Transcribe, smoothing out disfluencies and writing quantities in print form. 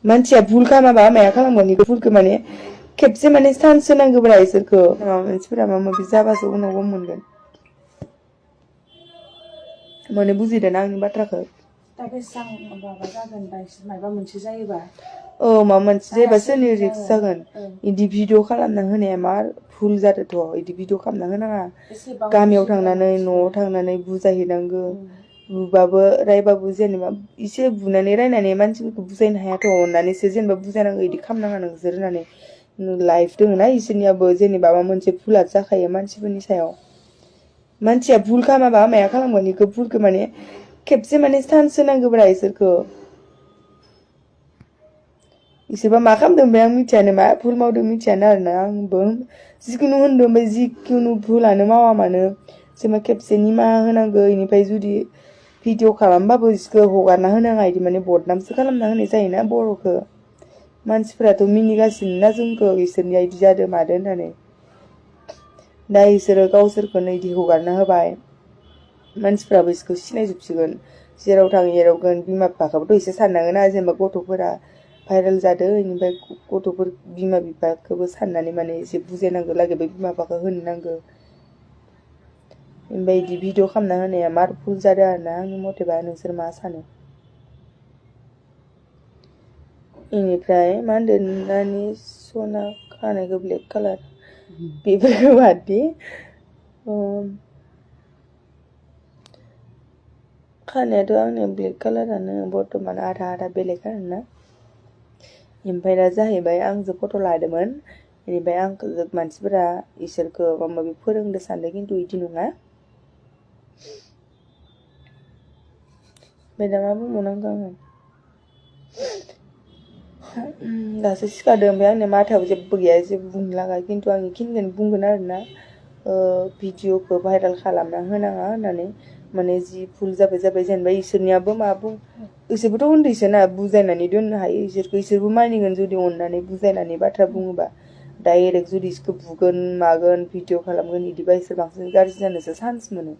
मानसिया भुल खालामाबा माया खालामगोन बेखौ भुलखौ माने खेबसे माने चान्स होनांगौब्रा इसोरखौ माबा मानसिफोरा माबा माबि जाबासो उनाव गम मोनगोन माने बुजिदों ना आंनि बाथ्राखौ दा बेसेबां माबा जागोन दा इसोर माबा मोनसे जायोबा माबा मोनसे जायोबा सोरनि रिक्स जागोन इदि भिडिअ खालामना होनाया मा भुल जादोंथ' इदि भिडिअ खालामना होनाङा गामियाव थांनानै न'आव थांनानै बुजायहैनांगौ बुबाबो रायबाबो जेनेबा एसे बुनानै रायनानै मानसिफोरखौ बुजायनो हायाथ' अननानैसो जेनेबा बुजायनांगौ इदि खालामनाङा नोंसोर होननानै लाइफ दङ ना इसोरनियाबो जेनेबा माबा मोनसे भुला जाखायो मानसिफोरनि सायाव मानसिया भुल खालामाबा माया खालामगोन बेखौ भुलखौ माने खेबसे माने चान्स होनांगौब्रा इसोरखौ इसोरबा मा खालामदों ओमफ्राय आं मिथियानो मा भुल मावदों मिथियानो आरोना आंबो जिखुनु होनदों ओमफ्राय जिखुनु भुलानो मावा मानो जेनेबा खेबसे निमाहा होनांगौ इनिफ्राय जुदि भिडिअ खालामबाबो इसोरखौ हगारना होनाङा इदि माने बदनामसो खालामना होनाय जायोना बर'खौ मानसिफोराथ' मिनिगासिनो ना जोंखौ इसोरनिया इदि जादों मादों होननानै दा इसोरो गावसोरखौनो इदि हगारना होबाय मानसिफ्राबो इसोरखौ सिनायजोबसिगोन जेराव थाङो एरावगोन बिमा बिफाखौबोथ' एसे साननांगोन ना जेनेबा गथ'फोरा भाइरेल जादों इनिफ्राय गथ'फोर बिमा बिफाखौबो साननानै माने एसे बुजायनांगौ लागै बे बिमा बिफाखौ होनो नांगौ ओमफ्राय इदि भिडिअ खालामना होनाया मार भुल जादों आरोना आंनि मथेबा नोंसोर मा सानो इनिफ्राय मा होनदों नानि सना खानायखौ ब्लेक कालार बेफोरखौ बाददि खानायाथ' आंनिया ब्लेक कालारानो बर्थमान आधा आधा बेलेग आरोना ओमफ्राय दा जाहैबाय आंजों फट' लादोंमोन बेनिफ्राय आंखौ मानसिफोरा इसोरखौ माबा माबि फोरोंदो सानदों खिन्थु इदि नङा ओमफ्राय दा मा बुंबावनांगौ आङो दासो सिखारदों ओमफ्राय आंनि माथायाव जेबो गैया जेबो बुंनो लागा खिन्थु आं बेखिनिखौनो बुंगोन आरोना भिडिअखौ भाइरेल खालामना होनाङा होननानै माने जि भुल जाबाय जाबाय जेनेबा इसोरनियाबो मा बुं इसोरबोथ' उन्दैसोना बुजायनानै दोननो हायो इसोरबो मानिगोन जुदि अननानै बुजायनानै बाथ्रा बुङोबा डाइरेक्ट जुदि इसोरखौ बुगोन मागोन भिडिअ खालामगोन इदिबा इसोर बांसिन गाज्रि जानोसो चान्स मोनो